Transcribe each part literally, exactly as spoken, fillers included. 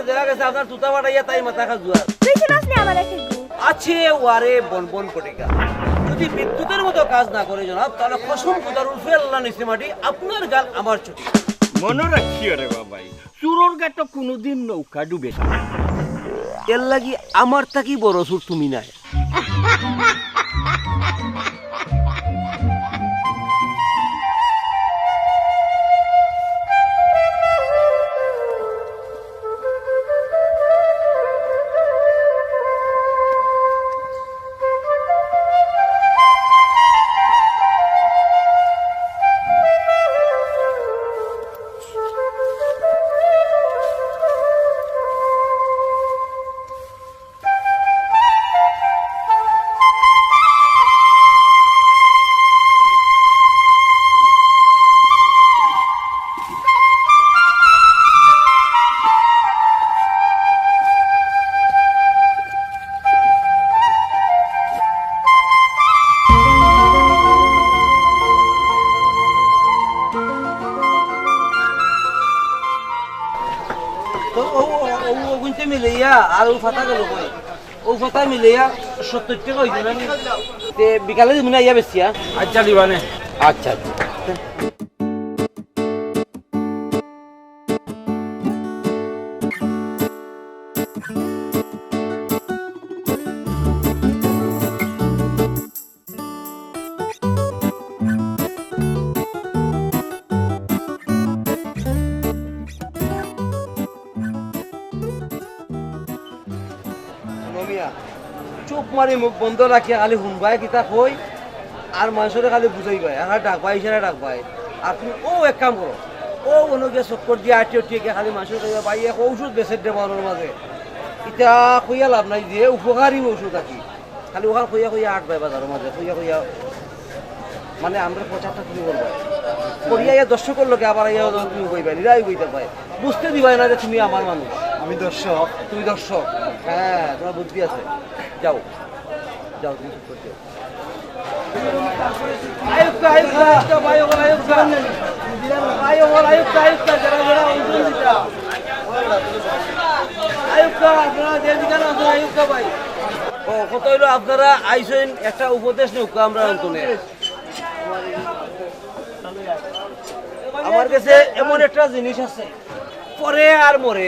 দেখা গেছে আপনার তুতা ফাটাইয়া তাই মাথা খাজুয়ার। তুই শুনাস নি আমার এক একটু? আছে ওয়ারে বনবন পটিকা। যদি বিদ্যুতের মতো কাজ না করে জনাব, তাহলে কসম খোদার উরফে আল্লাহ নিচে মাটি, আপনার গাল আমার চুটি। মনো রাখিও রে বাবাই, চুরর গাটো কোনোদিন নৌকা ডুবে না। এর লাগি আমার থাকি বড় চুর তুমি নায়। তো ও, ও, ও, ও গুনতে মিলাইয়া আর ও ফাতা গেল কই? ও ফাতা মিলাইয়া সত্তর টাকা অইতো না নি? তে বিকালে দিমু না ইয়া বেশি, হ্যাঁ? আচ্ছা, দিবানে। আচ্ছা, আচ্ছা। হুনো মিয়া, চুপ মারি মুখ বন্ধ রাখিয়া খালি হুনবায় কিতা কই, আর মানষরে খালি বুঝাইবায়, আর ডাকবায়, ইশারা ডাকবায়। আর তুমি ও এক কাম করো, ও অনো গিয়া চক্কর দিয়া আটি আটি গিয়া খালি মানষরে কইবা, "ভাই, এক ঔষধ বেচের দে বাজারর মাঝে।" ইতা কইয়া লাভ নাই, যে উপকারী ঔষধ আর কি। খালি ওখান কইয়া কইয়া আটবায় বাজারর মাঝে, কইয়া কইয়া, মানে, আমরা প্রচারটা তুমি করবায়। করিয়া ইয়া দর্শকর লগে আবার ইয়া তুমি কইবায়, নিরাই কইতা পায়। বুঝতে দিবায় না যে তুমি আমার মানুষ। আমি দর্শক। তুমি দর্শক। হ্যাঁ, তোমার বুদ্ধি আছে। যাও, যাও, তুমি চুপ করে যাও। আয়ুক্কা, আয়ুক্কা, আয়ুক্কা, ভাই, ওখানে আয়ুক্কা। ভাই, ওখানে আয়ুক্কা, আয়ুক্কা, যারা, যারা অঞ্জন দিতা। আয়ুক্কা, আপনারা যে যেখানে আছেন, আয়ুক্কা ভাই। ও, কথা হইলো, আপনারা আইছেন, একটা উপদেশ নেউক্কা আমরা অন্তনে। আমার গেছে এমন একটা জিনিস আছে, পরে আর মরে।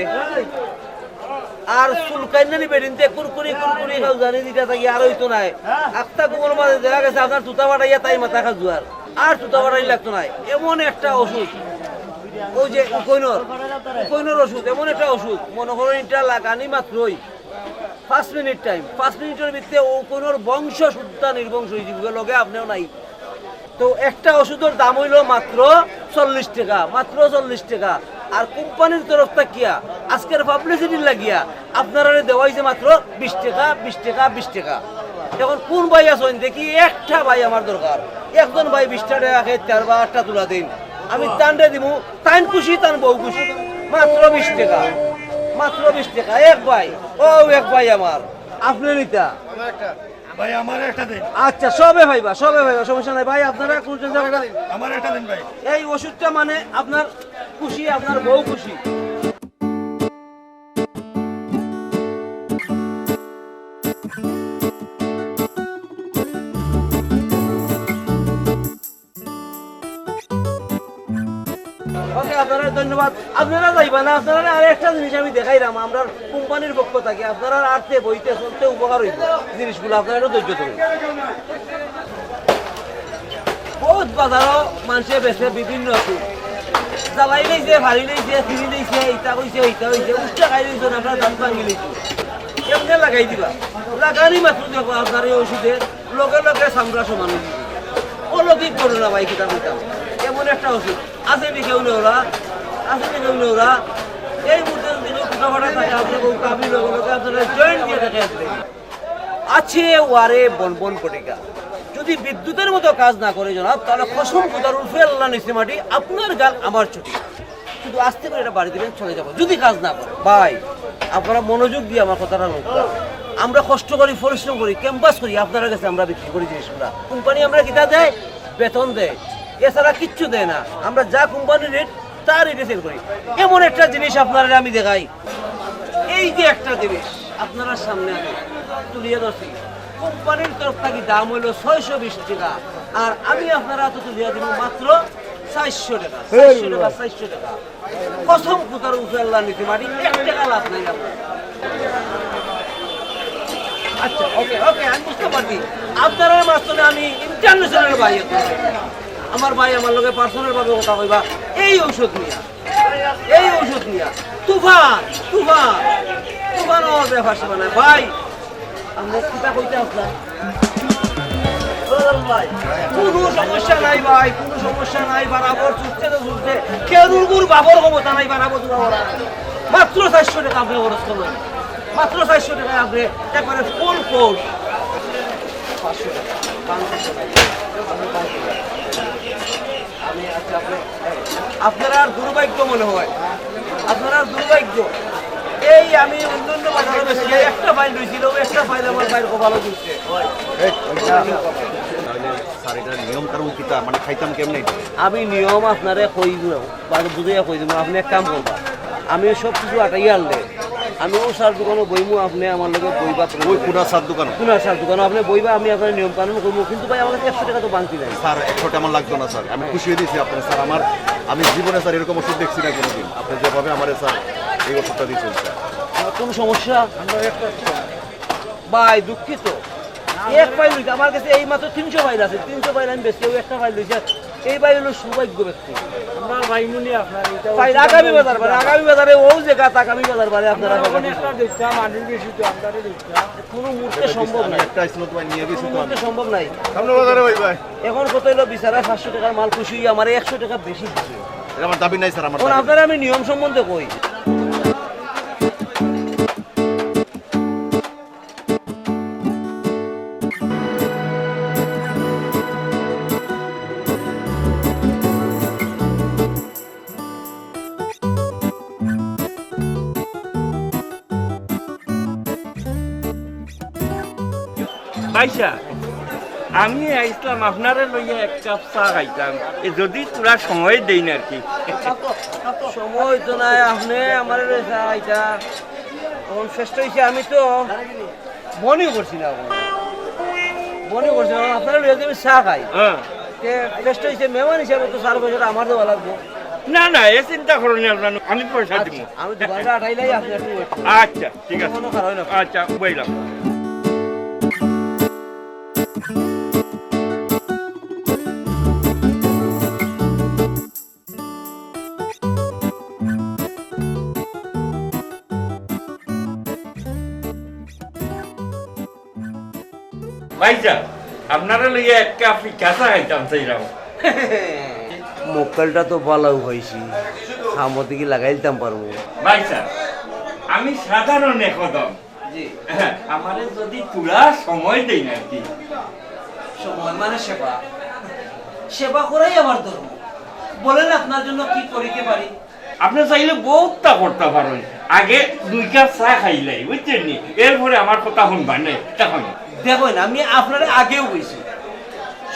আর চুলকাইন্নানি বেডিন্তে কুরকুরি কুরকুরি খাও জানি দিতা থাকি আর অইতো নায়। আখতা কুমর মাঝে দেখা গেছে আপনার তুতা ফাটাইয়া তাই মাথা খাজুয়ার। আর তুতা ফাটানি লাগতো নায়। এমন একটা ওষুধ, ওই যে উকইনর, উকইনর ওষুধ, এমন একটা ওষুধ, মনো করো ইটা লাগানি মাত্রই পাঁচ মিনিট টাইম, পাঁচ মিনিটর ভিতরে উকইনর বংশ শুদ্ধা নির্বংশ অইযিবো, লগে আপনেও নাই। তো একটা ওষুধর দাম অইলো মাত্র চল্লিশ টাকা, মাত্র চল্লিশ টাকা। আর কোম্পানির তরফ থাকিয়া আজকের পাবলিসিটির লাগিয়া আপনারারে দেওয়া অইছে মাত্র বিশ টাকা, বিশ টাকা, বিশ টাকা। এখন কোন ভাই আছইন দেখি, একটা ভাই আমার দরকার, একজন ভাই বিশ টাকা খেয়ে চার বা আটটা তুলা দিন, আমি তানরে দিমু, তাইন খুশি, তান বউ খুশি। মাত্র বিশ টাকা, মাত্র বিশ টাকা, এক ভাই, ও এক ভাই আমার, আপনে নিতা। ভাই, আমার একটা দিন। আচ্ছা, সবে পাইবা, সবে পাইবা, সমস্যা নাই ভাই। আপনারা কোন টেনশন করেন না। আমার একটা দিন ভাই। এই ওষুধটা মানে আপনার খুশি, আপনার বউ খুশি। ওকে, আপনারা ধন্যবাদ। আপনারা যাইবা না, আপনারা আর একটা জিনিস আমি দেখাইরাম, আমরার কোম্পানির পক্ষ থাকি আপনারা আটতে বইতে চলতে উপকার অইবো জিনিসগুলা, আপনারা একটু ধৈর্য ধরুন। বহুত বাজারো মানষে বেচে বিভিন্ন ওষুধ, জ্বালাই লইছে, ফাড়ি লইছে, ছিঁড়ি লইছে, ইটা কইছে, ইটা কইছে, উষ্টা খাই লইছে, আপনার দাঁত ভাঙি লইছে, এমনি লাগাই দিবা। লাগানি মাত্র দেখো আপনার এই ওষুধে লগে লগে চামড়া সমান অই যাইবো। অলৌকিক ঘটনা ভাই, কিতা কইতাম, এমন একটা ওষুধ। আছে নি কেউ নেওরা? আছে নি কেউ নেওরা? এই মুহূর্তে যদি কেউ টুকা ফাটা থাকে, আপনি কেউ কাবি লগে লগে আপনারা জয়েন্ট দিয়ে থাকে আসলে। আছে ওয়ারে বনবন পটিকা। যদি বিদ্যুতের মতো কাজ না করে জনাব, তাহলে কসম খোদার উরফে আল্লাহ নিচে মাটি, আপনার গাল আমার চুটি। শুধু আস্তে করে এটা বাড়ি দিবেন, চলে যাবো, যদি কাজ না করে। ভাই, আপনারা মনোযোগ দিয়ে আমার কথাটা শুনবেন। আমরা কষ্ট করি, পরিশ্রম করি, ক্যাম্পাস করি, আপনার কাছে আমরা বিক্রি করি জিনিসগুলা। কোম্পানি আমরা কিতা দেয়? বেতন দেয়, এছাড়া কিচ্ছু দেয় না। আমরা যা কোম্পানির রেট, তার রেটে সেল করি। এমন একটা জিনিস আপনারা আমি দেখাই, এই যে একটা জিনিস আপনারার সামনে আমি তুলিয়া ধরছি, কোম্পানির তরফ থাকি দাম অইলো ছয়শো বিশ টেকা, আর আমি আপনারার আতো তুলিয়া দিমু মাত্র চাইরশো টেকা। চাইরশো টেকা, চাইরশো টেকা। কসম খোদার উপরে আল্লার নিচে মাটি, এক টেকা লাভ নাই আপনার। আচ্ছা, ওকে, ওকে, আমি বুঝতে পারছি। আপনারার মাধ্যমে আমি ইন্টারন্যাশনাল ভাই এখন। আমার ভাই আমার লগে পার্সোনাল ভাবে কথা কইবা এই ঔষধ নিয়া, এই ঔষধ নিয়া। তুফান, তুফান, তুফান অওয়ার ব্যাপার স্যাপার নাই। ভাই, আমরা কিতা কইতে আসলাম? ও ভাই, কোনো সমস্যা নাই ভাই, কোনো সমস্যা নাই। বরাবর চুটতে তো চুটতে, কেউর উপর বাবর ক্ষমতা নাই, বরাবর তুলা ওরা। মাত্র চাইরশো টেকা আপনি খরচ করলেন, মাত্র চাইরশো টেকায় আপনি একবারে ফুল কোর্স। পাঁচশো টেকা, পাঁচশো টেকা, আপনি পাঁচশো টেকা। আমি, আচ্ছা, আপনি, আপনারার দুর্ভাগ্য মনে হয়, আপনারার দুর্ভাগ্য। এই আমি অন্য অন্য বাজারো বেশি, এই একটা ফাইল রইছিল, ওই একটা ফাইল আমার ভাইর কপালো জুটছে। তাহলে স্যার, এটা নিয়ম কানুন কিতা? মানে, খাইতাম কেমনে এটা? আমি নিয়ম আপনারে কই দিমু, বাদে বুঝাইয়া কই দিমু। আপনি এক কাম করবা, আমি সব কিছু আটাইয়া আনলে আমি অউ চার দোকানো বইমু, আপনি আমার লগে বইবা। ওই কুনা চার দোকানো? কুনা চার দোকানো আপনি বইবা, আমি আপনার নিয়ম কানুন কইমু। কিন্তু ভাই, আমার কাছে একশো টেকা তো বাংতি নাই। স্যার, একশো টেকা আমার লাগতো না স্যার, আমি খুশি হয়ে দিয়েছি আপনার স্যার। আমার, আমি জীবনে স্যার এরকম ওষুধ দেখছি না কোনোদিন। আপনি যেভাবে আমারে স্যার এই ওষুধটা দিয়েছেন স্যার। আমার কোনো সমস্যা? ভাই, দুঃখিত। এক ফাইল লইছে, আমার কাছে এই মাত্র তিনশো ফাইল আছে, তিনশো ফাইল আমি বেচছি, ওই একটা ফাইল লইছে। এই ভাই হলো সৌভাগ্য ব্যক্তি। আমরা ভাইমুনি আপনার এটা ফাইল আগামী বাজার বারে, আগামী বাজারে ও জায়গা আগামী বাজার বারে আপনারা আমরা ওখানে একটা দেখতাম, আনির বেশি তো আপনারে দেখতাম। কোনো মুহূর্তে সম্ভব নাই। একটা আইছিল তো ভাই, নিয়ে গেছি কোনো তো মুহূর্তে আমি। সম্ভব নাই। সামনে বাজারে ভাই, ভাই। এখন কত হইলো? বিচারায় পাঁচশো টেকার মাল খুশি হইয়া আমারে একশো টেকা বেশি দিছে। এটা আমার দাবি নাই স্যার, আমার এখন দাবি নাই। আপনারা আমি নিয়ম সম্বন্ধে কই। ভাইসাব, আমি আইছলাম আপনারে লইয়া এক কাপ চা খাইতাম, এ যদি তোরা সময় দেইন আর কি। সময় তো নাই, আপনি আমারে লইয়া চা খাইতা। এখন শ্রেষ্ঠ হইছে, আমি তো মনে করছি না, এখন মনে করছি না, আপনারে লইয়া যদি আমি চা খাই, হ্যাঁ। তে শ্রেষ্ঠ হইছে, মেহমান হিসাবে তো চার পয়সাটা আমার দেওয়া লাগবো। না, না, এ চিন্তা করো না, আপনার আমি পয়সা দিব। আচ্ছা, আমি দোকানটা আটাইলাই, আপনি একটু wait করুন। আচ্ছা, ঠিক আছে। কোনো কারণ না। আচ্ছা, বইলাম। ভাইসাব, আপনারে লইয়া এক কাপ ফিকা চা খাইতাম চাইলাম। মক্কেলটা তো ভালাউ পাইছি, কামো দেখি লাগাইলতাম পারমু। ভাইসাব, আমি সাধারণ এক কদম। জি। আমারে যদি তোরা সময় দেইন আর কি। সময় মানে সেবা, সেবা করাই আমার ধর্ম। বলেন, আপনার জন্য কি করিতে পারি? আপনি চাইলে বহুতটা করতা পারেন। আগে দুই কাপ চা খাইলাই, বুঝছেন নি? এরপরে আমার কথা শুনবা নে, তখন। দেখুন, আমি আপনারে আগেও কইছি,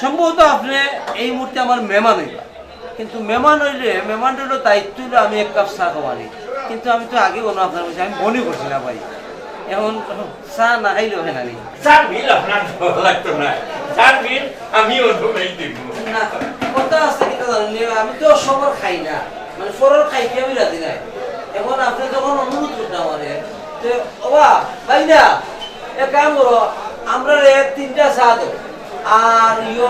সম্ভবত আপনি এই মুহূর্তে আমার মেহমান হইবা, কিন্তু মেহমান হইলে, মেহমানর হইলো দায়িত্ব হইলো আমি এক কাপ চা খাওয়ানি, কিন্তু আমি তো আগে কোনো আপনার কাছে আমি মনে করছি না ভাই। এখন চা না খাইলেও হয় না নি? চার বিল আপনার দেওয়া লাগতো না, চার বিল আমি অন্যরাই দিব। না, কথা আছে কিতা জানেন নি? আমি তো সবার খাই না, মানে পরর খাইতে আমি রাজি নাই। এখন আপনি যখন অনুরোধ করতে আমারে, তো ওবা, ভাই না, এক কাম করো, আমরারে তিনটা চা দাও, আর ইয়ো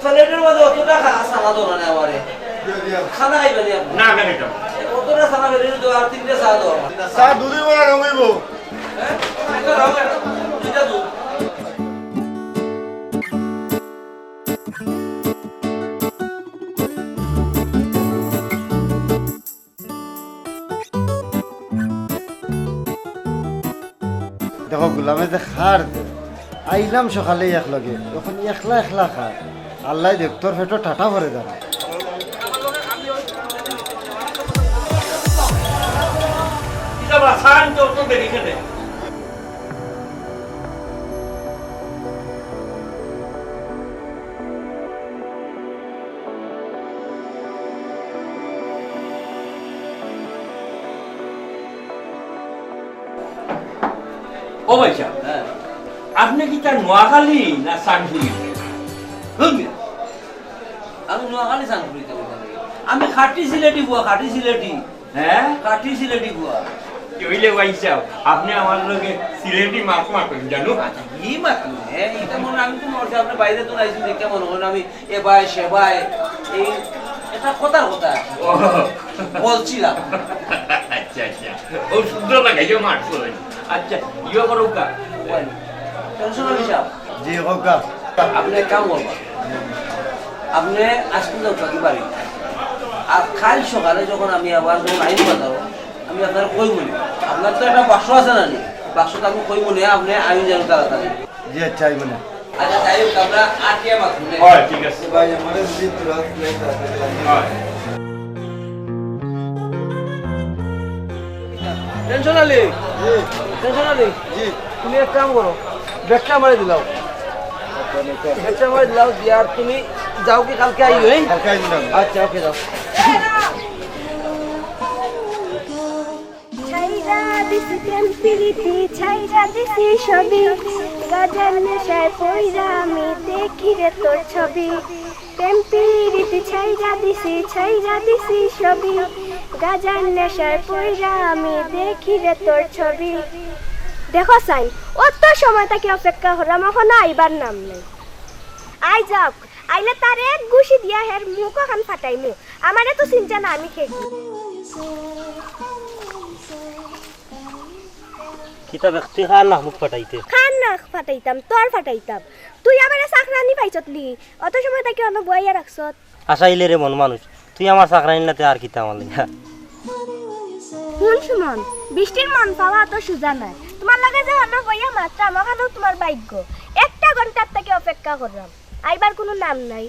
প্লেটের মধ্যে অতটা খা-, চানা ধরে না আমারে। খানা খাইবা নি আপনি? না, আমি খাইতাম। অতটা চানা বেরিয়ে তো আর তিনটে চা দাও আমার। চা দুধই বড় রঙইব। হ্যাঁ? একটা দাও, একটা। দুইটা দুধ। দেখো, গোলামে যে খার দে, আইলাম সকালে এক লগে, এখন একলা একলা খার। আল্লাহ দেখ, তোর পেটো টাটা ভরে দাঁড়া। ও ভাইসাব, হ্যাঁ। আপনে কিতা নোয়াখালী না চানফুরি? ধুর মিয়া, আমি নোয়াখালী চানফুরি থাকি। আমি খাঁটি সিলেটি বুয়া, খাঁটি সিলেটি। হ্যাঁ? খাঁটি সিলেটি বুয়া। কি অইলে ভাইসাব, আপনে আমার লগে সিলেটি মাত মাতইন জানো? আচ্ছা, ই মাত নি, হ্যাঁ, ইটা মনে আমি তো মরছি, আপনে বাইরে তো আইছইন, দেখে মনে করেন আমি এবায় সেবায়, এই, এটা কথার কথা আর কি। ও। বলছিলাম। আচ্ছা, আচ্ছা। ও শুদ্ধ লাগাইয়া মারছো। আচ্ছা, ইয়ে করো কা? টেনশন অইছে? জি, হোক। আপনে এক কাম করবা, আপনে আজকে যাও বাকি বাড়ি, আর কাইল সকালে যখন আমি আবার যখন আইন বাজারো, আমি আপনারে কইমু নে। আপনার তো একটা বাক্স আছে না নি? বাক্সটা আমি কইমু নে, আপনে আইন যান তাড়াতাড়ি। জি, আচ্ছা, আইমু নে। আচ্ছা, যাই হোক, আমরা আর কি আমার শুনে। হয়, ঠিক আছে। ভাই, আমারে যদি তোরা নেই, তাড়াতাড়ি আইন। হয়। টেনশন আলী, জি। টেনশন আলী, জি। তুমি এক কাম করো, ব্যাগটা আমারে দিলাও। ব্যাগটা আমারে দিলাও, দিয়া তুমি যাও কি কালকে আইও, হ্যাঁ? কালকে আইমু না। আচ্ছা, ওকে, যাও। ছাইড়া দিছি প্রেম পিরিতি, ছাইড়া দিছি সবই। গাজার নেশায় পইড়া আমি দেখি রে তোর ছবি। প্রেম পিরিতি ছাইড়া দিছি, ছাইড়া দিছি সবই। গাজার নেশায় পইড়া আমি দেখি রে তোর ছবি। দেখো চাইন, অত সময় থাকি অপেক্ষা করলাম, অখনো আইবার নাম নাই। আই যাউক, আইলে তার এক ঘুষি দিয়া হের মুখ অখান ফাটাইমু। আমারে তো চিনছে না, আমি খেগু। কিতা ব্যক্তি কার নাক মুখ ফাটাইতে? কার নাক ফাটাইতাম, তোর ফাটাইতাম। তুই আমারে চাকরানি পাইছত নি? অত সময় থাকি অনো বওয়াইয়া রাখছত। আশা ইলে রে মন মানুষ, তুই আমার চাকরানি নাতে আর কিতা আমার লইয়া? হুন সুমন, বৃষ্টির মন পাওয়া অত সুজা নায়। তুমার লগে যে অনো বইয়া মাতরাম, অখানউ তুমার ভাগ্য। একটা ঘন্টার থাকি অপেক্ষা করলাম, আইবার কুনু নাম নাই।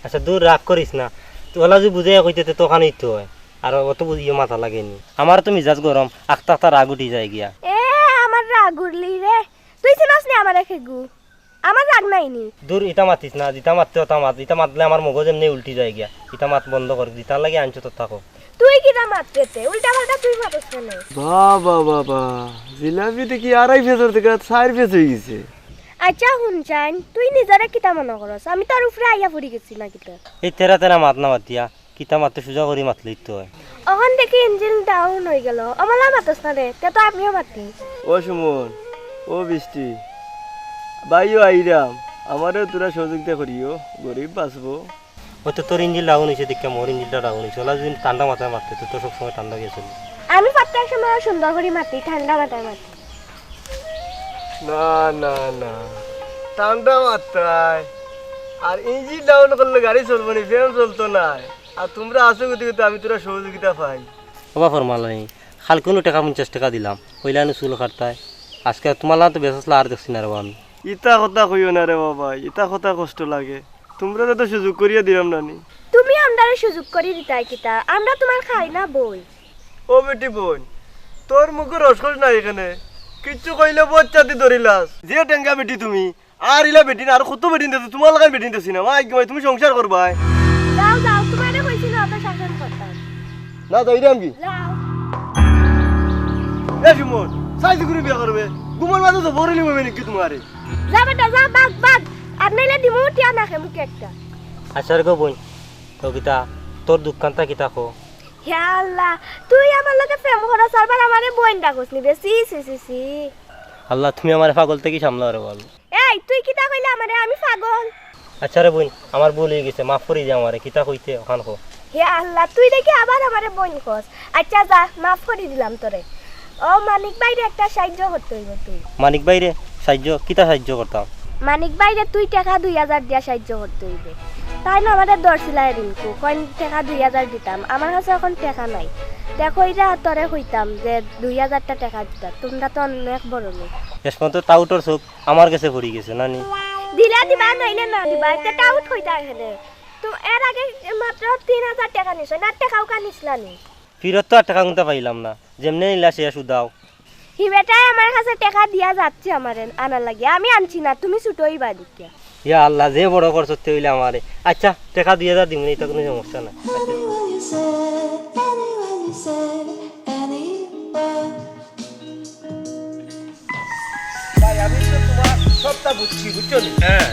আচ্ছা, দূর, রাগ করিস না। তুই অলা যদি বুঝাইয়া কইতে, তে তো অখানউ তো অয়। আর অত বুঝিও মাথা লাগে নি। আমার তো মিজাজ গরম, আখতা আখতা রাগ উঠি যায় গিয়া। এ, আমার রাগ উঠলি রে। তুই চিনস নি আমারে খেগু? আমার রাগ নাই নি। দূর, ইতা মাতিস না, ইতা মাততে অতা মাত, ইতা মাতলে আমার মগজ এমনে উল্টি যায় গিয়া। ইতা মাত বন্ধ কর, ইতার লাগি আনছো তো থাকো। তুই কিতা মাতরে তে? উল্টা পাল্টা তুই মাতস কেনে? বাহ, বাহ, বাহ, বাহ। জিলাপি দেখি আড়াই ফেজর থাকি চাইর ফেজ অই গেছে। আচ্ছা, হুন চাইন, তুই নিজরে কিতা মনো করস? আমি তোর উপরে আইয়া পড়ি গেছি না কিতা? এই তেরা তেরা মাত না মাতিয়া, কিতা মাততে সুজা করি মাতলেই তো অয়। অখন দেখি engine down অই গেল, অমলা মাতস না রে, তে তো আমিও মাতি। ও সুমন, ও বৃষ্টি, বাইও আইরাম, আমারেও তোরা সহযোগিতা করিও, গরিব বাঁচবো। অউ তো তোর engine down অইছে দেখিয়া মোর engine টা down অইছে, অলা যদি ঠান্ডা মাথায় মাততে, তো, তো সব সময় ঠান্ডা গেছে। আমি প্রত্যেক সময় সুন্দর করি মাতি, ঠান্ডা মাথায় মাতি। না, না, না, ঠান্ডা মাথায়। আর engine down করলে গাড়ি চলবো নি, ফ্রেম চলতো নায়। আর তোমরা আছো গতি গতি, আমি তোরা সহযোগিতা পাই। ও বাপর মালাই, কালকে নু টেকা পঞ্চাশ টেকা দিলাম, কইলা নু চুল কাটতায়। আজকে তোমার লাগি তো বেশ আসলে আর দেখছি না রে বা আমি। ইতা কথা কইও না রে বাবা, ইতা কথা কষ্ট লাগে। তোমরারে তো সুযোগ করিয়া দিলাম না নি। তুমি আমরারে সুযোগ করি দিতায় কিতা? আমরা তোমার খাই না বই। ও বেটি বইন, তোর মুখে রসকস নাই এখানে। কিচ্ছু কইলে বচ্চাতি ধরিলাস। যে টেঙ্গা বেটি তুমি, আর ইলা বেটি না, আর কত বেটি দেখছি, তোমার লাখান বেটি দেখছি না। মাই গো মাই, তুমি সংসার করবায়। যাও, যাও, তোমারে কইছি না অত শাসন করতাম। না, যাইরাম কি? যাও। এ সুমন, সাইজ করে বিয়া করবে। ঘুমর মাঝে তো বড় নিব নাকি তোমারে? যা বেটা, যা, বাগ, বাগ। আর নাইলে দিমু টিয়া নাকে মুখে একটা। আচ্ছা রে গো বইন, তো কিতা, তোর দুঃখখানটা কিতা কো? হে আল্লাহ, তুই আমার লগে প্রেম করস, আবার আমারে বইন ডাকস নি বে, ছি, ছি, ছি, ছি। আল্লাহ, তুমি আমারে পাগল থাকি সামলাও রে বাবা। এই, তুই কিতা কইলে আমারে? আমি পাগল? আচ্ছা রে বইন, আমার ভুল অই গেছে, মাফ করি দে আমারে, কিতা কইতে অখান কো। হে আল্লাহ, তুই দেখি আবার আমারে বইন কস। আচ্ছা যা, মাফ করি দিলাম তোরে। ও মানিক ভাইরে একটা সাহায্য করতে অইবো তুই। মানিক ভাইরে সাহায্য? কিতা সাহায্য করতাম? মানিক ভাইরে তুই টেকা দুই হাজার দিয়া সাহায্য করতে অইবো। তাইন আমারে ধরছিলা এদিনকু, কইন টেকা দুই হাজার দিতাম, আমার কাছে অখন টেকা নাই। তে কইরা তোরে কইতাম যে দুই হাজারটা টেকা দিতা, তোমরা তো অনেক বড় লোক। শেষ পর্যন্ত টাউটর চোখ আমার গেছে পড়ি গেছে, না নি? দিলে দিবা, নাইলে না দিবা, এতে টাউট কইতা এখানে। তো এর আগে মাত্র তিন হাজার টেকা নিছো, না টেকাও কা নিছলা নি? ফিরত তো আর টেকা কুনতা পাইলাম না, যেমনে নিলা শেষ উদাও। হি বেটায় আমার কাছে টেকা দিয়া যাচ্ছে আমারে আনার লাগি, আমি আনছি না, তুমি ছুটো অইবা দেখিয়া। ইয়া আল্লাহ, যে বড় করছো তে অইলে আমারে। আচ্ছা, টেকা দুই হাজার দিমু নে, ইটা কুনু সমস্যা না। Anyone you say, anyone you say, anyone. বুঝছি, বুঝছো নি? হ্যাঁ।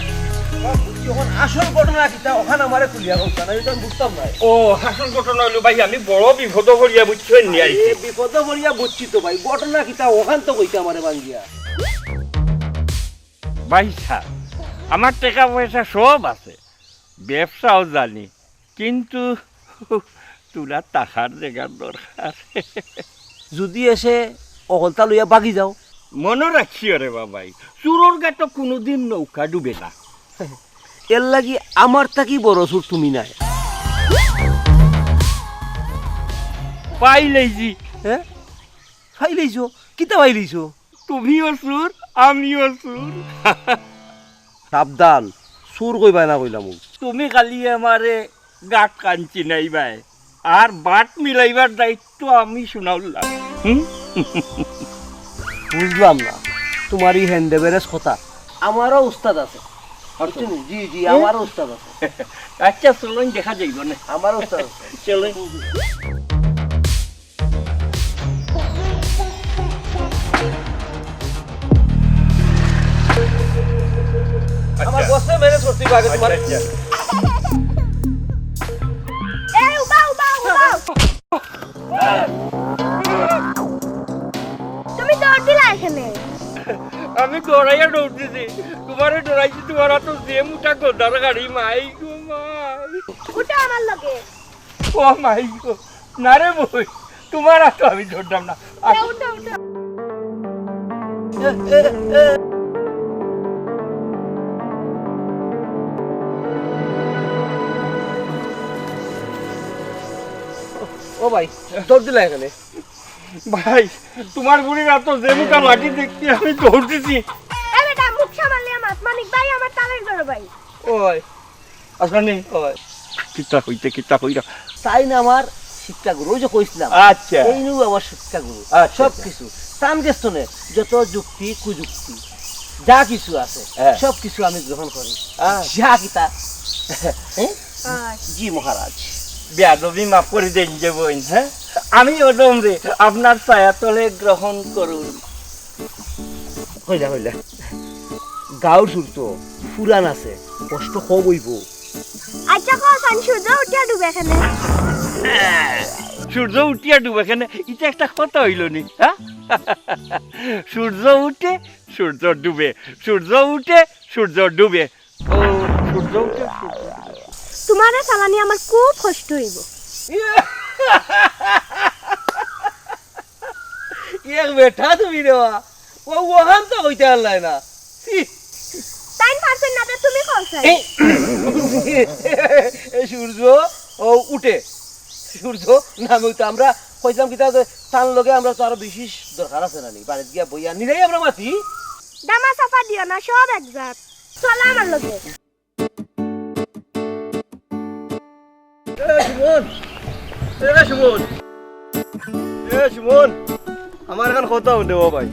বাবা, বুঝছি, অখন আসল ঘটনা কিতা, অখান আমারে খুলিয়া কও, না, ইটা আমি বুঝতাম না। ও, আসল ঘটনা অইলো ভাই, আমি বড় বিপদো পড়িয়া, বুঝছো নি, আইছি। এ, বিপদো পড়িয়া বুঝছি তো ভাই, ঘটনা কিতা, অখান তো কইতে আমারে ভাঙ্গিয়া। ভাই সাব, আমার টেকা পয়সা সব আছে, ব্যবসাও জানি, কিন্তু তুরা থাকার জাগার দরকার। যুদি এসে অকলতা লইয়া ভাগি যাও। মনো রাখিও রে বাবাই, চুরর গাটো কুনুদিন নৌকা ডুবে না। এরলাগি আমার থাকি বড় চুর তুমি নায়। পাইলাইছি। হ্যাঁ? পাইলাইছো? কিতা পাইলাইছো? তুমিও চুর, আমিও চুর। সাবধান, চুর কইবায় না কইলাম। তুমি খালি আমারে গাট কাঞ্চি নাইবায়, আর বাট মিলাইবার দায়িত্ব আমি শুনাউল্লাম। হুম? বুঝলাম না, তুমার ই hand average কথা। আমারও উস্তাদ আছে। বুঝছো নি? জি, জি, আমারও উস্তাদ আছে। আচ্ছা, চলইন দেখা যাইবো নে। আমারও উস্তাদ আছে। চলইন। আমার আচ্ছা। বসে manage করতে হবে আগে তোমার। আচ্ছা, আচ্ছা। এই, উবাও, উবাও, উবাও। তুমি দৌড় দিলা এখানে। আমি দৌড়াইয়া দৌড় দিছি। তুমারে দৌড়াইছি, তুমার আতো যে মুটা গন্ডার গাড়ি, মাই গো মাই। উঠো আমার লগে। ও মাই গো, না রে বইন, তুমার আতো আমি ধরতাম না। উঠো, উঠো, উঠো। ও ভাই, দৌড় দিলা এখানে। ভাই, তুমার বুড়ির আতো যে মুটা লাঠি দেখছি, আমি দৌড় দিছি। এই বেটা, মুখ সামাল দিয়া মাত, মানিক ভাই আমার তালাক বড় ভাই। ওই, আসলে নেই। ওই। কিতা কইতে, কিতা কইরা? তাইন আমার শিক্ষা গুরু, ওই যে কইছিলাম। আচ্ছা। এইনউ আমার শিক্ষা গুরু। আচ্ছা, সব আচ্ছা। কিছু। তান গেস্তনে যত যুক্তি, কুযুক্তি, যা কিছু আছে, হ্যাঁ। সব কিছু আমি গ্রহণ করি। আচ্ছা। যা কিতা। হ্যাঁ? আচ্ছা। জি মহারাজ। বেয়াদবি মাফ করি দেইন যে বইন, হ্যাঁ? আমি অইলাম রে, আপনার ছায়া তলে গ্রহণ করুন। কইলা, কইলা। গাউর সুর তো ফুরান আছে, কষ্ট কম অইবো। আচ্ছা, কও চাইন, সূর্য উঠিয়া ডুবে কেনে? সূর্য উঠিয়া ডুবে কেনে? ইটা একটা কথা অইলো নি, হ্যাঁ? সূর্য উঠে, সূর্য ডুবে, সূর্য উঠে, সূর্য ডুবে। ও, সূর্য উঠে, সূর্য ডুবে। তুমারে চালানি আমার খুব কষ্ট অইবো। এক বেটা তুমি রে বা। ও, অখান তো কইতে পারলায় না। ছি। তাইন পারছইন না, তে তুমি কও চাইন। এই সূর্য, ও উঠে। সূর্য নামে তো আমরা কইছিলাম কিতা যে তান লগে আমরা তো আরো বিশেষ দরকার আছে না নি? বাড়িত গিয়া বইয়া নিলেই আমরা মাতি। দামা চাপা দিও না, সব এক জাত। চলো আমার লগে। এ সুমন, এ সুমন, এ সুমন, আমার এখান কথা হুন রে বা ভাই।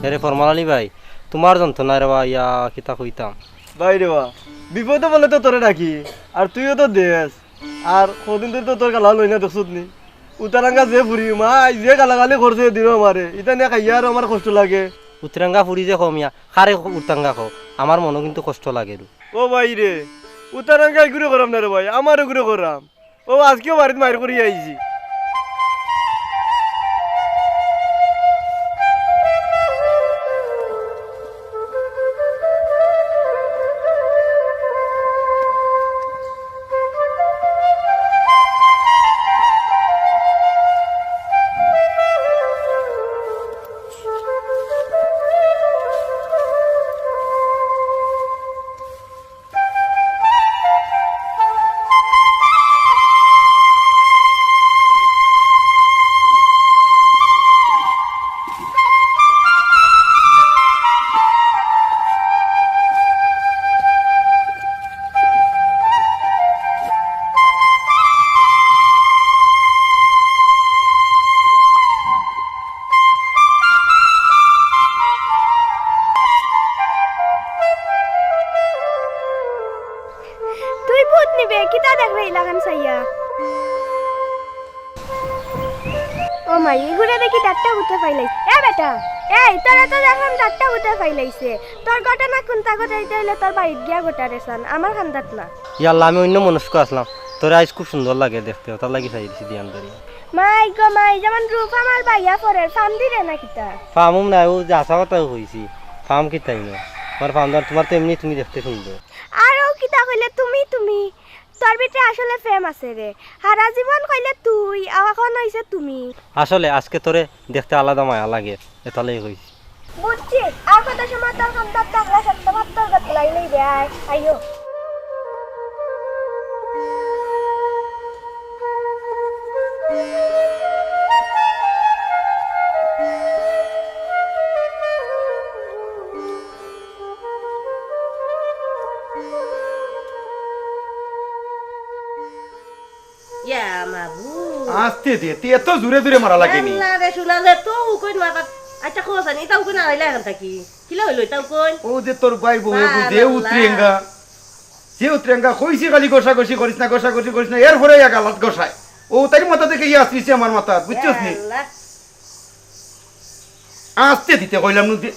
এরে ফরমান আলী ভাই, তুমার যন্ত্রণা রে বা, ইয়া, কিতা কইতাম। ভাই রে বা, বিপদে পড়লে তো তোরে ডাকি, আর তুইও তো দেস। আর কদিন ধরি তো তোর গালা লই না, দেখছত নি? উতারাঙ্গা যে ফুরি, মাই যে গালাগালি করছে দিনো আমারে, ইতা নিয়া খাইয়া আরো আমার কষ্ট লাগে। উতারাঙ্গা ফুরি যে কও মিয়া, কারে উতারাঙ্গা কও, আমার মনো কিন্তু কষ্ট লাগে রে। ও ভাই রে, উতারাঙ্গা ইগুরে করাম না রে ভাই, আমার ইগুরে করাম। ও আজকেও বাড়িত মাইর করি আইছি। তুই ভূত নিবে, কিতা দেখরে ইলাখান চাইয়া? ও মাই, ইগুরে দেখি ডাক্তার ভূতে পাইলাই। এ বেটা, এই, তোরে তো দেখলাম ডাক্তার উঠে ফাইলাইছে। তোর ঘটনা কুনতা ঘটাইতে অইলে তোর বাড়িত গিয়া ঘটারে সান, আমার খান্দাত না। ইয়াল্লা, আমি অইন্য মনস্ক আছলাম। তোরে আইজ খুব সুন্দর লাগে দেখতে, অতার লাগি চাইছি ধ্যান ধরি। মাই গো মাই, যেমন রূপ আমার বাইয়া পড়ের, ফাম দিরে না কিতা? ফামুম না, অউ যে হাছা কথা কইছি, ফাম কিতা অইন্য? তুমার ফাম দার, তুমার তো এমনি তুমি দেখতে সুন্দর। আর অউ কিতা কইলে তুমি, তুমি? তোর ভিতরে আসলে প্রেম আছে রে। হারা জীবন কইলে তুই, আর অখন অইছে তুমি। আসলে আজকে তোরে দেখতে আলাদা মায়া লাগে, এতার লাগি কইছি। বুঝছি, আর কত সময় তোর খান্দাত থাকলে সত্য ভাব তোর গত লাইলেই দেয়। আইও। ইয়া মাবুদ। আস্তে দে, তুই এত জোরে জোরে মারা লাগেনি। আল্লাহ রে, শোনা যায় তো, উকইন মাথা। আচ্ছা, খোঁজ আনি, ইতা উকইন আনাইলা অখান থাকি। কিলা অইলো ইতা উকইন? অউ যে তোর ভাই বউ, বাবা যে আল্লাহ। উতরেঙ্গা। যে উতরেঙ্গা, কইছি খালি ঘষাঘষি করিস না, ঘষাঘষি করিস না, এরপরে এক আলাত ঘষায়। অউ তাইর মাথা থাকি ইয়া আসছে আমার মাথাত, বুঝছস নি? আল্লাহ। আস্তে দিতে কইলাম নু দে।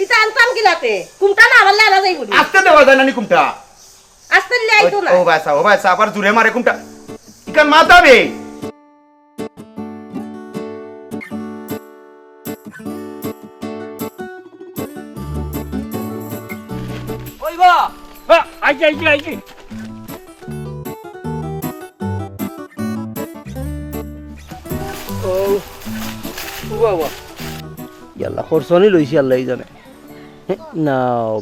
ইতা আনতাম কিলাতে? কুমটা না আনলে আনা যাইবো নি? আস্তে দেওয়া যায় না নি কুমটা? আস্তে দিলে আইতো না। ও ভাইসা, ও ভাইসা, আবার জোরে মারে কুমটা? ইখান মাথা বে। ওই বা, হ্যাঁ, আইছি, আইছি, আইছি। ও, ও বাবা। ইয়াল্লা, খরচ আনি লইছি, আল্লাহ জানে। হে, না,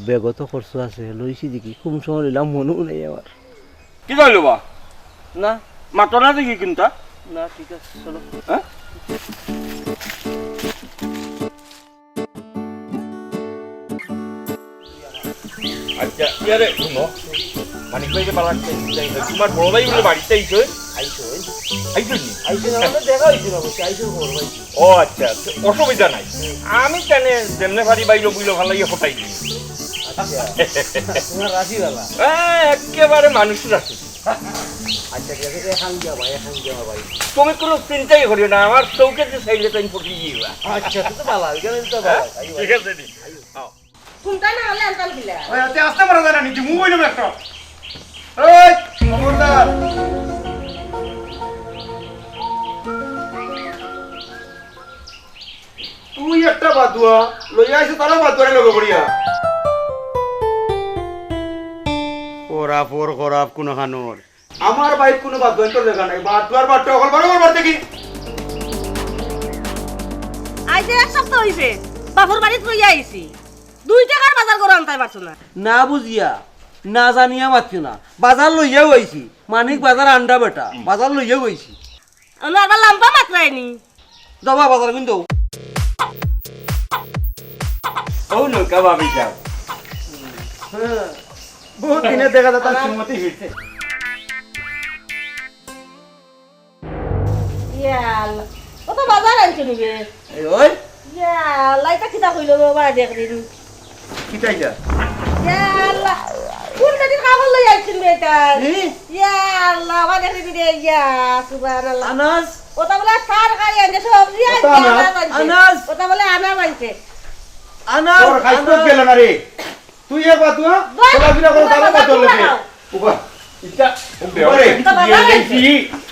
ব্যাগও তো খরচ আছে, লইছি দেখি, কোন সময় লইলাম মনেও নাই আমার। কি কইলো বা? না। মাতো না দেখি কিনতা? না, ঠিক আছে, চলো। হ্যাঁ? আচ্ছা, ইয়ারে, শুনো। মানিক ভাই যে বালা আইছে, তুমার বড় ভাই বলে বাড়িত আইছে? আইছে। আইছে নি? আইছে না, মানে দেখা অইছে না, বলছি, আইছে খবর পাইছি। ও আচ্ছা, তো অসুবিধা নাই। আমি কেনে যেমনে পারি বাইলো বুইলো ফালাইয়া ফটাই দিই। আচ্ছা, তুমার রাশি বালা। হ্যাঁ, একেবারে মানুষ রাশি। আচ্ছা, ঠিক আছে, এখান দিয়া ভাই, এখান দিয়া ভাই। তুমি কোনো চিন্তাই করিও না, আমার চউখে যে চাইলে তাই পটিয়ে দিবা। আচ্ছা, তো, তো বালা, ওইখানে তো বালা। হ্যাঁ? ঠিক আছে নি? আও। কুনটা না হলে আনতাম কিলা? ওই, আতে আস্তে মারা যায় না নি, দিমু কইলাম একটা। এই, খবরদার। তুই একটা বাদুয়া, লইয়া আইছে তারা বাদুয়ারে লগে করিয়া। খরাপ ওর খরাপ কোনখানোর। আমার বাড়িত কোনো বাদুয়াইন্তর জাগা নাই। বাদুয়ার বাট্টা অকল বারো বারবার দেখি। আইজ এক সপ্তাহ অইছে, বাপর বাড়িত লইয়া আইছি। দুই টেকার বাজার করা আনতায় পারছো না। না বুঝিয়া, না জানিয়া মাতিও না। বাজার লইয়াউ আইছি। মানিক বাজার আন্ডা বেটা, বাজার লইয়াউ আইছি। অনো আবার লাম্বা মাতরায়নি। যাবা বাজার কিন্তু। ও নৌকা ভাবি যাও। হ্যাঁ, বহুত দিনে দেখা যায় তার শ্রীমতী ফিরছে। ইয়াল, ও তো বাজার আনছো নিবে। এই ওই। ইয়াল, ইটা কিতা কইলো বাবা দেখদিন। কিতা ইটা? ইয়াল্লা, কোন বেটির কাপড় লই আইছইন বেটা? ই? ইয়াল্লা, বাবা দেখদিন রে, ইয়া, সুবহানাল্লাহ। আনাজ? ওটা বলে তরকারি আনছে, সবজি আনছে, ওটা আনাজ, আনাজ আনছে। আনাজ। ওটা বলে আনাজ আনছে। আনাজ, তোর খাইতে আনাজ। গেল না রে। তুই এক বাদুয়া, বল, চলাফেরা করো, তুই তারা বাদুয়া বাদুয়া লোকে। খাও। উবা, ইটা, উবা রে। ইটা বাবা রে।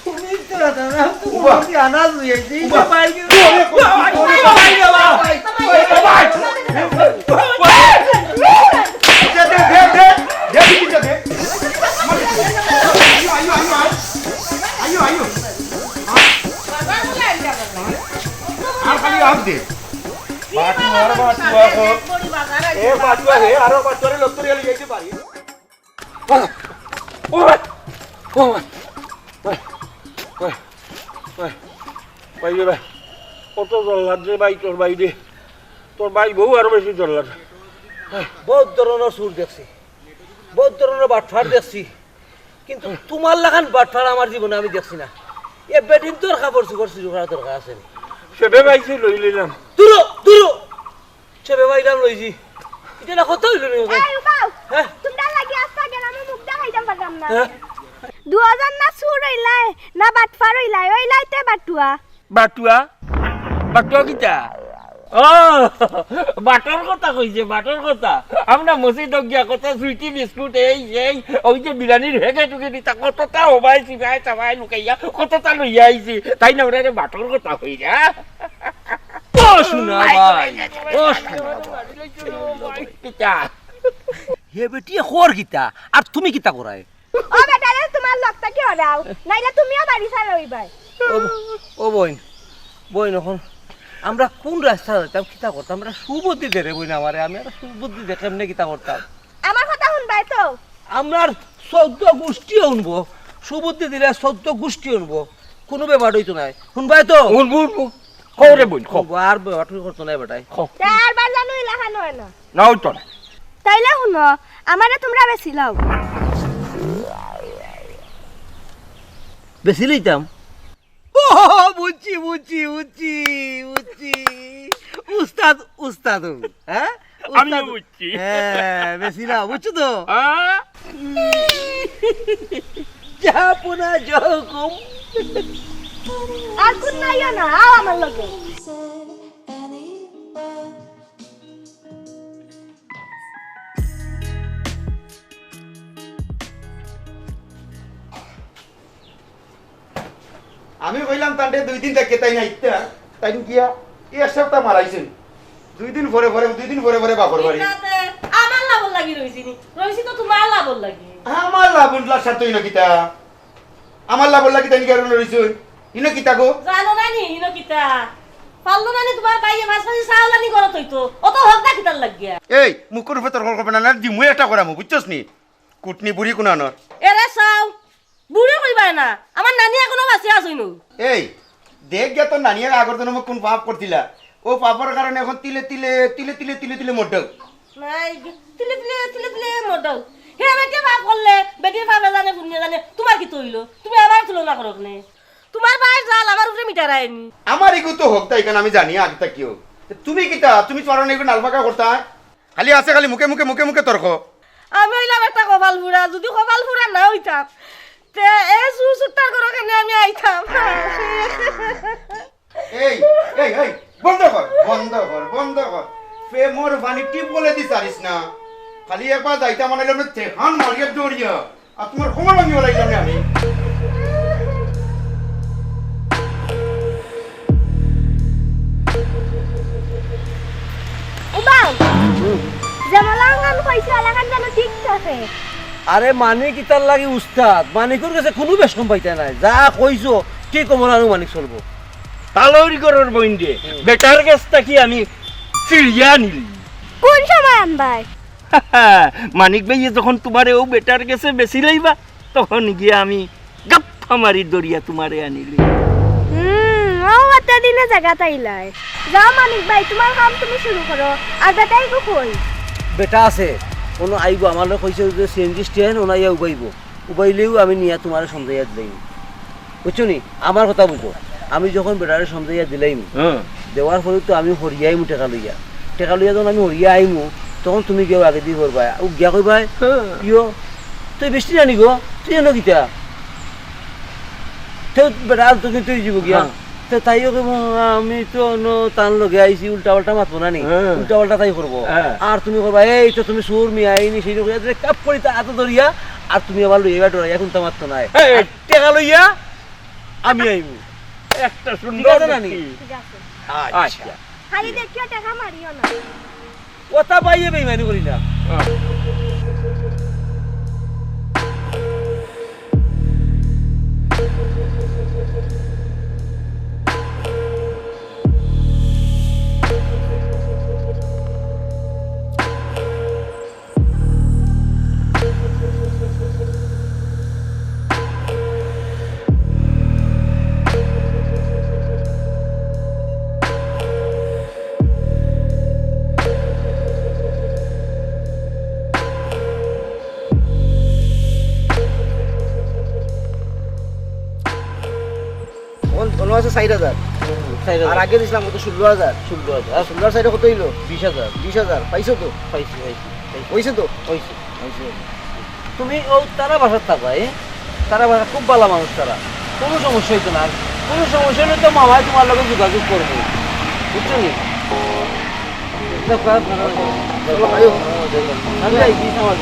তুমি তো দাদা, তুমি উবা। বলছি আনাজ লই আইছি, উবা। ইটা পাই গেল। উবা। দে, দে, দে, দে, দে, দে, দে। আইও, আইও, আইও, আইও। আইও, আইও। আর খালি আগ দে। বাটুয়া, বাটুয়া, এ বাটুয়া রে, আরো বাটুয়া রে, লত্তরিয়া লই যাইতে পারি। ও ভাই, ও ভাই, ও ভাই, ভাই, ভাই, ভাই, ভাই রে ভাই, কত জল্লাদ রে ভাই তোর ভাই রে, তোর ভাই বউ আরো বেশি জল্লাদ। বহুত ধরনর চুর দেখছি, বহুত ধরনর বাটপার দেখছি, কিন্তু তুমার লাখান বাটপার আমার জীবনে আমি দেখছি না। এ বেটিন্তর কাপড় চুপড় চুরি করার দরকার আছে নি? সে বে ভাই সে লই লইলাম। দূরো, দূরো। সে বেবা ইলাম লইছি। ইটা না কত অইলো নি ওখানে? এই, উবাও। হ্যাঁ? তুমরার লাগি আস্তা গেলাম, মুখ দেখাইতাম পারলাম না। হ্যাঁ? দুইজন না চুর অইলায়, না বাটপার অইলায়, অইলায় তে বাটুয়া। বাটুয়া? বাটুয়া কিতা? ও, বাটর কথা কইছে, বাটর কথা। আমরা মসজিদ গিয়া কত সুইটি বিস্কুট, এই, এই, ওই যে বিরিয়ানির হেগে টুকে দিতা, কততা হবাই সিবাই সাবাই লুকাইয়া, কততা লইয়া আইছি। তাই না, ওরা বাটর কথা কইরা। ও সোনা ভাই, ও সোনা ভাই। কিতা? হে বেটি, খর কিতা? আর তুমি কিতা করায়? ও বেটা রে, তুমার লগ থাকি হরাও, নাইলে তুমিও বাড়ি ছাড়া অইবায়। ও ব-, ও বইন, বইন, অখন আমরা কুন রাস্তা যাইতাম, কিতা করতাম? আমরা সুবুদ্ধি দে রে বইন আমারে, আমি আর সুবুদ্ধি দে কেমনে কিতা করতাম? আমার কথা হুনবায় তো? আমরার চৌদ্দ গুষ্টি হুনবো, সুবুদ্ধি দিলে চৌদ্দ গুষ্টি হুনবো, কুনু ব্যাপার অইতো নায়। হুনবায় তো? হুনবো, হুনবো। কও রে বইন, কও। হুনবো, আর ব্যাপার করতো নায় বেটায়। কও। তে আর বার জানো ইলাখান অয় না। না অইতো না। তাইলে হুনো, আমারে তুমরা বেচিলাও। বেচিলাইতাম? ও, বুঝছি, বুঝছি, বুঝছি, বুঝছি। উস্তাদ, উস্তাদ, হ্যাঁ? আমিও উস্তাদ। বুঝছি। হ্যাঁ, বেচিলাও, বুঝছো তো? হ্যাঁ। যা পোনা, যা হুকুম। আর কুন নাইও না, আও আমার লগে। আমি কইলাম তানরে দুই দিন থাকি তাইন আইতা, তাইন গিয়া এক সপ্তাহ মারাইছইন। দুই দিন পরে পরে, দুই দিন পরে পরে বাপর বাড়ি। ইটাতে আমার লাভর লাগি রইছি নি, রইছি তো তুমার লাভর লাগি। আমার লাভ উঠলা সাথে হইল কিতা? আমার লাভর লাগি তাইন গিয়া রইছইন। ইনো কিতা গো? জানো না নি, ইনো কিতা? পারলো না নি তুমার ভাইয়ে মাছ মাছি চাউল আনি ঘরো থইতো। অত হক না কিতার লাগিয়া? এই, মুখর উপরে তর্ক করবে না, না দিমু একটা করামু, বুঝছস নি? কুটনি বুড়ি কুনানর। এরে চাও, বুড়ি কইবায় না, আমার নানি এখনো বাঁচিয়া আছইন। এই, দেখ গিয়া তোর নানিয়ে আগর জন্মো কুন পাপ করছিলা, অউ পাপর কারণে অখন তিলে তিলে, তিলে তিলে, তিলে তিলে মরডাও। নাই, তিলে তিলে, তিলে তিলে মরডাও। হে বেটিয়ে পাপ করলে, বেটিয়ে পাপে জানে, পুণ্যে জানে, তুমার কিতা অইলো? তুমি আমার তুলনা করো কেনে? তুমার ভাইর জাল আমার উপরে মিটারায়নি। আমার ইগু তো হক তাই, কারণ আমি জানি আগে তা কিও। তুমি কিতা, তুমি চড়ানো এগুলো নালফাকা করতায়? খালি আছে, খালি মুখে মুখে, মুখে মুখে তর্ক। আমি অইলাম একটা কপাল পুড়া, যুদি কপাল পুড়া না অইতাম, তে এই সুসুট্টার ঘরো কেনে আমি আইতাম? এই, এই, এই, বন্ধ কর, বন্ধ কর, বন্ধ কর। প্রেমর পানি টিপ বলে দি সারিস না। খালি একবার যাইতাম মানে অইলে আমি তেহান মারিয়া দৌড়িয়া। আর তুমার খবর আমি ওলাইলাম না আমি। উবাও, হুম। যেমন লাগান কইছে, লাগান যেন ঠিক থাকে। আরে মানিক ইতার লাগি উস্তাদ, মানিকর গেছে কুনু বেশ কম পাইতা নাই। যা কইছো, ঠিক অমন আনুমানিক চলবো। তালৌরি করর বইন রে, হুম। বেটার গেছ থাকি আমি ছিড়িয়া আনিলি। কুন সময় আনবায়? মানিক ভাইয়ে যখন তুমারে অউ বেটার গেছে বেচিলাইবা, তখন গিয়া আমি গাপ্পা মারি ধরিয়া তুমারে আনিলি। হুম, অউ অতদিনে জাগাত আইলায়। যাও মানিক ভাই, তুমার কাম তুমি শুরু করো। আর বেটা ইগু কই? বেটা আছে, কুনু আইবো, আমার লগে কইছে যে সিএনজি স্ট্যান্ড, অনো আইয়া উবাইবো। উবাইলেউ আমি নিয়া তুমারে সমঝাইয়া দিলাইমু। বুঝছো নি? আমার কথা বুঝো। আমি যখন বেটারে সমঝাইয়া দিলাইমু, হুম। দেওয়ার পরে তো আমি হরিয়া আইমু টেকা লইয়া। টেকা লইয়া যখন আমি হরিয়া আইমু, তখন তুমি গিয়া আগেদি করবায়। অউ গিয়া কইবায়, হুম। "কিও, তুই বেশি জানি গো, তুই এনো কিতা?" তেউ বেটা আর তো কিন্তু অই যিবো গিয়া। হ্যাঁ। তে তাইও কইবো, "আমি তো অনো তান লগে আইছি, উল্টা পাল্টা মাতবো না নি?" হ্যাঁ। উল্টা পাল্টা তাই করবো। হ্যাঁ। আর তুমি কইবায়, "এই তো তুমি চুর মিয়া, এই নি, সেই নি," কইয়া দিলে কাপ করি তা আতো ধরিয়া, আর তুমি আবার লইয়া ডরাইয়া কুন্তা মাততো নায়। এই, এই। আর টেকা লইয়া আমি আইমু। একটা সুন্দর ঠিক আছে না নি? যুক্তি। ঠিক আছে। আচ্ছা। আচ্ছা। খালি দেখিও টেকা মারিও না। অতা ভাইয়ে বেইমানি করি না। হ্যাঁ। অন-, অনো আছে চাইর হাজার। হুম, চাইর হাজার। আর আগে দিছলাম কত? ষোলো হাজার। ষোলো হাজার। আর ষোলোর চাইরে কত অইলো? বিশ হাজার। বিশ হাজার। পাইছো তো? পাইছি, পাইছি, পাইছি। অইছে তো? অইছে। অইছে। তুমি অউ তারা বাসাত থাকবায়, এ? তারা বাসা খুব ভালা মানুষ তারা। কুনু সমস্যা অইতো না। কুনু সমস্যা অইলে তো মামায় তুমার লগে যোগাযোগ করবো। বুঝছো নি? চলো, আয়ো। আমি যাই, কি সামাল?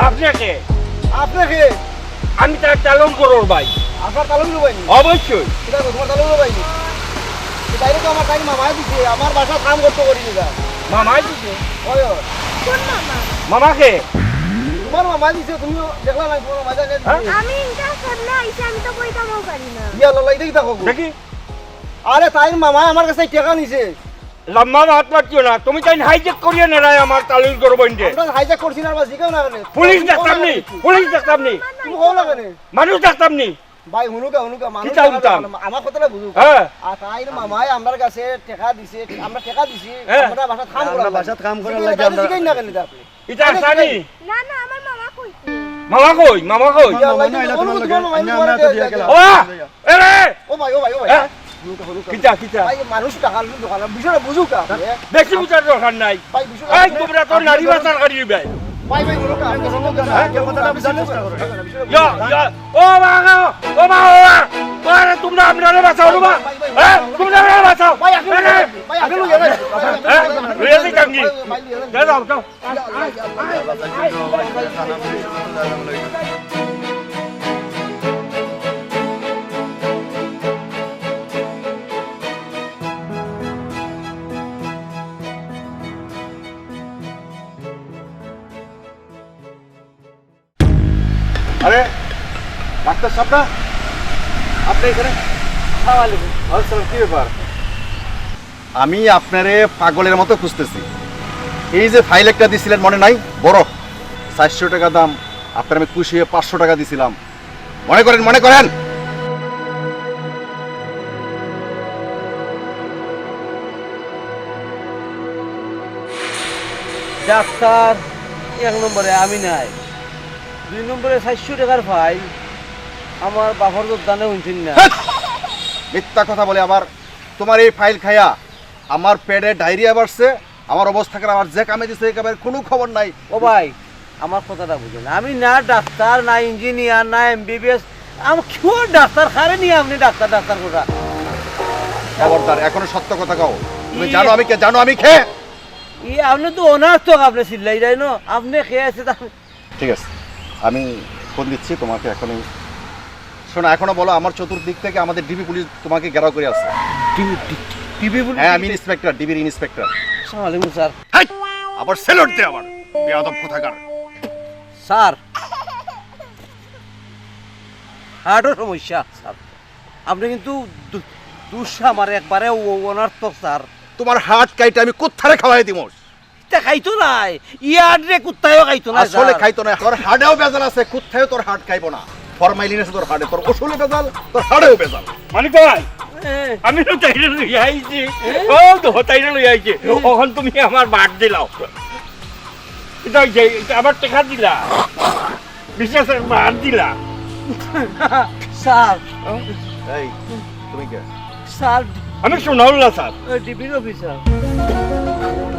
আপনি কে? আপনি কে? আমি তার তালুর ঘরর ভাই। আপনার তালুর ভাই? অবশ্যই। কিতা কও, তোমার তালুর ভাই? তো তাইরে তো আমার তাইর মামায় দিছে, আমার বাসাত কাম করতো করি নিবা। মামায় দিছে? ওই, ওই। কোন মামা? মামা কে? তোমার মামায় দিছে, তুমিও দেখলা না, তোমার মামায় জানে দিছে। হ্যাঁ? আমি ইনকা সামনে আইছি, আমি তো কইতামও পারি না। ইয়া আল্লাহ, ইটা কিতা কও? দেখি। আরে, তাইর মামায় আমার কাছে টেকা নিছে। লম্বা মাত মাতিও না, তুমি তাইন হাইজ্যাক করিয়া নেরায় আমার তালুর ঘরর বইনরে। আমরা হাইজ্যাক করছি না, আমরা জিগাও না কেনে? পুলিশ ডাকতাম নি, পুলিশ ডাকতাম নি, তুমি কও না কেনে? মানুষ ডাকতাম নি। ভাই, হুনুকা, হুনুকা, মানুষ কিতা ডাকার হুনতাম? আমার কথাটা বুঝুক। হ্যাঁ। আর তাইর মামায় আমরার কাছে টেকা দিছে, আমরা টেকা দিছি, হ্যাঁ। আমরা বাসাত কাম করার লাগি। বাসাত কাম করার লাগি আমরা জিগাইন না কেনে আপনি? ইটা আসানি? না, না, আমার মামা কইছে। মামা কই? মামা কই? ইয়া আল্লাহ, মামা ইটা নাই, না, অনুমতি তোমার লগে। মামা, আমি তোমার আমার তো লগে দিয়া গেলাম। ও! এ রে! ও ভাই, ও ভাই, ও ভাই। হ্যাঁ? হুনুকা, হুনুকা। কিতা, কিতা? ভাই, মানুষ টাকার দোকান, বিষয়টা বুঝুক আপনি। বেশি বুঝার দরকার নাই। ভাই, বিষয়টা এই, আপনি তোমরা তো নারী বাঁচার গাড়ি ভাই। ভাই, ভাই, হুনুকা, আমি তো হুনুকা, হ্যাঁ? আমি কথাটা বুঝার চেষ্টা করো। ইয়া, ইয়া, ও মা গো, ও মা, ও মা। আরে তোমরা আমরারে বাঁচাও রে বা। ভাই, ভাই, হ্যাঁ? ভাই, তোমরা আমরারে বাঁচাও। ভাই, আপনি আরে, ভাই, আপনি লইয়া যান। হ্যাঁ? লইয়া যাই কাঙ্গি। ভাই, লইয়া যান। যাও, যাও। আরে, ডাক্তার সাহেব না? আপনি এখানে? আসসালামু আলাইকুম। ওয়ালাইকুম সালাম, কি ব্যাপার? আমি আপনারে পাগলের মতো খুঁজতেছি। এই যে ফাইল একটা দিছিলেন মনে নাই, বড়, চারশো টাকা দাম, আপনারে আমি খুশি হয়ে পাঁচশো টাকা দিছিলাম, মনে করেন, মনে করেন। ডাক্তার, এক নম্বরে আমি নাই, দুই নম্বরে চারশো টাকার ফাইল আমার বাপর তো দানে হুনছেন না। ধ্যাৎ! মিথ্যা কথা বলে আবার। তোমার এই ফাইল খাইয়া আমার পেটে ডায়রিয়া বাড়ছে, আমার অবস্থা খারাপ, আর যে কামে দিছে এই কামের কোনো খবর নাই। ও ভাই, আমার কথাটা বুঝেন, আমি না ডাক্তার, না ইঞ্জিনিয়ার, না এমবিবিএস, আমি কেউ ডাক্তার, কারে নিয়া আপনি ডাক্তার ডাক্তার করা? খবরদার, এখনো সত্য কথা কও। তুমি ই- জানো আমি কে? জানো আমি কে? ই আপনি তো অনার্থক, আপনি চিল্লাই যায় না, আপনি কে আছে তা ঠিক আছে, আমি ফোন দিচ্ছি তোমাকে এখনই। শোনো, এখনো বলো, আমার চতুর্দিক থেকে আমাদের ডিবি পুলিশ তোমাকে ঘেরাও করে আছে। DB, D-, DB police? হ্যাঁ, আমি ইন্সপেক্টর, ডিবির ইন্সপেক্টর। আসসালামু আলাইকুম স্যার। হাই! আবার স্যালুট দে আবার, বেয়াদব কোথাকার। স্যার, হার্টর সমস্যা স্যার। আপনি কিন্তু দু-, দুঃসামার একবারে অ-, অনার্থক স্যার। তোমার হার্ট কাইটা আমি কুত্তারে খাওয়াই দিমু। ইতা খাইতো নায়, ইয়ার রে কুত্তায়ও খাইতো নায়, আসলে স্যার। খাইতো নায়। তোর হার্টেও ভেজাল আছে, কুত্তায়ও তোর হার্ট খাইবো না। ফরমাইলিন আছে তোর হার্টে, তোর ওষুধে ভেজাল, তোর হার্টেও ভেজাল। মানিক ভাই, এ। আমি তো তাইরে লই আইছি। এ? ও তো তাইরে লই আইছি। এ। অখন তুমি আমার বাদ দিলাও। ইতা অইছে, ইতা আবার টেকা দিলা। বিশ্বাসের বাদ দিলা। স্যার। এই, তুমি কে? স্যার। আমি সোনাউল্লাহ স্যার। ওই ডিবির অফিসার।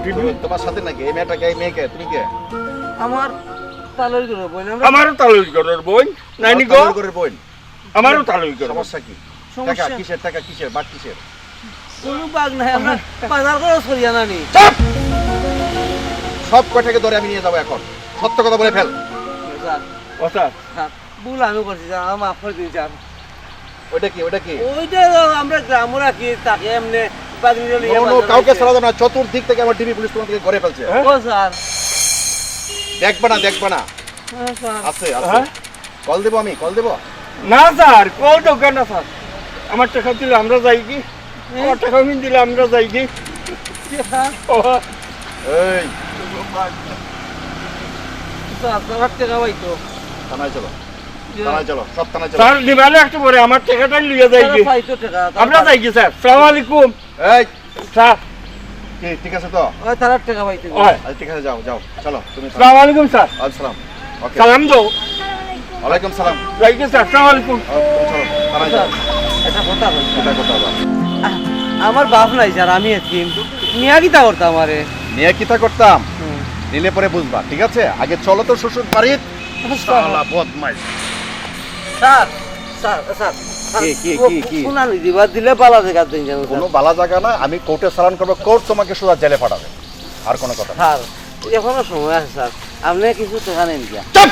ডিবি? তুমি, তোমার সাথে নাকি? এই মেয়েটা কে? এই মেয়ে কে? তুমি কে? আমার তালই করে বইন। আমরা আমারও তালই করার বইন। নাইনি গো? তালই করে বইন। আমারও তালই করে। সমস্যা কি? সমস্যা? টাকা কিসের? টাকা কিসের? বাক কিসের? কোনো বাঘ নাই, আমরা বাজার খরচ করি আনানি। চুপ! সব কয়টাকে ধরে আমি নিয়ে যাবো এখন। সত্য কথা বলে ফেল। স্যার। ও স্যার। স্যার, ভুল আমি করছি স্যার, আমার মাফ করে দিন স্যার। ওইটা কি? ওইটা কি? ওইটা তো আমরা গ্রামও রাখি, তাকে এমনি বাজারে লইয়া নো, নো, বাজারে কাউকে রাখি। ছাড়া যাবে না। চতুর্দিক থেকে আমার ডিবি পুলিশ তোমাদেরকে ঘরে ফেলছে। হ্যাঁ? ও স্যার। দেখবা না, দেখবা না। হ্যাঁ, স্যার। আছে, আছে। হ্যাঁ? কল দেবো আমি, কল দেবো? না স্যার, কল দরকার না স্যার। আমার টাকা দিলে আমরা যাই কি? হ্যাঁ? আমার টাকা আমি দিলে আমরা যাই কি? জি স্যার। ও। এই। স্যার, স্যার, আমার টাকা পাইতো। থানায় চলো। জি। থানায় চলো, সব থানায় চলো। স্যার, নিবালে একটু পরে আমার টাকাটা লইয়া যাই স্যার, কি? পাইতো টাকা, স্যার, আমরা পাই- যাই কি স্যার? সালাম আলাইকুম। এই, স্যার। কি, ঠিক আছে তো? ওই তারার টাকা পাইতে। ওই। আচ্ছা, ঠিক আছে, যাও, যাও, চলো, তুমি চলো। সালাম আলাইকুম, স্যার। ওয়ালাইকুম সালাম। ওকে। সালাম দাও। ওয়ালাইকুম সালাম। ওয়ালাইকুম স্যার, সালাম আলাইকুম। ও, তুমি চলো, থানায় যাও। স্যার। এই, না, কথা কই, স্যার। কিতা কথা আবার? আ-, আমার বাপ নাই, স্যার, আমি এতিম। মিয়া কিতা করতাম আরে? মিয়া কিতা করতাম? হুম। নিলে পরে বুঝবা, ঠিক আছে? আগে চলো তো শ্বশুর বাড়িত। শালা বদমাইশ। স্যার, স্যার, স্যার, স্যার, কি, কি, কো-, কি, কি? কোনানি দিবা? দিলে বালা জাগাত দিন যেন, স্যার। কোনো বালা জাগা না, আমি কোর্টে চালান করবো, কোর্ট তোমাকে সোজা জেলে পাঠাবে। আর কোনো কথা না। স্যার, এখনো সময় আছে, স্যার। আপনি কিছু টেকা নেন গিয়া। চুপ!